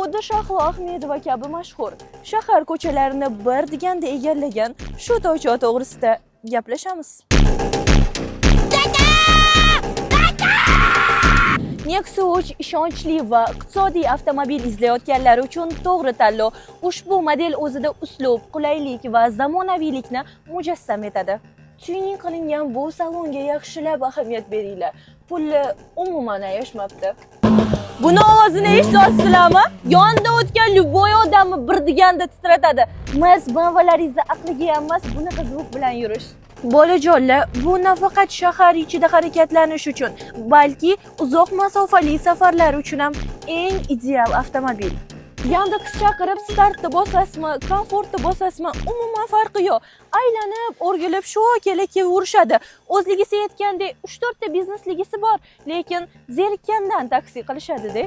Xuddi Shahlo Ahmedova kabi mashhur, shahar ko'chalarini bir deganda egallagan shu toycha to'g'risida gaplashamiz. Nexia 3 ishonchli va iqtisodiy avtomobil izlayotganlar uchun to'g'ri tanlov. Ushbu model o'zida uslub, qulaylik va zamonaviylikni mujassam etadi. Tuning qilingan bu salonga yaxshilab ahamiyat beringlar. Pulni umuman ayashmabdi. Buni ovozini eshityapsizlarmi? Yonida o'tgan любой odamni bir deganda titratadi. Mers, BMWlaringizni aqliga ham emas bunaqa звук bilan yurish. Bolajonlar, bu nafaqat shahar ichida harakatlanish uchun, balki uzoq masofali safarlar uchun ham eng ideal avtomobil. Yandex chaqirib startni bosasizmi, komfortni bosasizmi, umuman farqi yo'q. Aylanib, o'rgilib shu kela kelaverishadi. O'zligisi aytgandek 3-4 ta biznesligisi bor, lekin zerikkandan taksi qilishadi-da.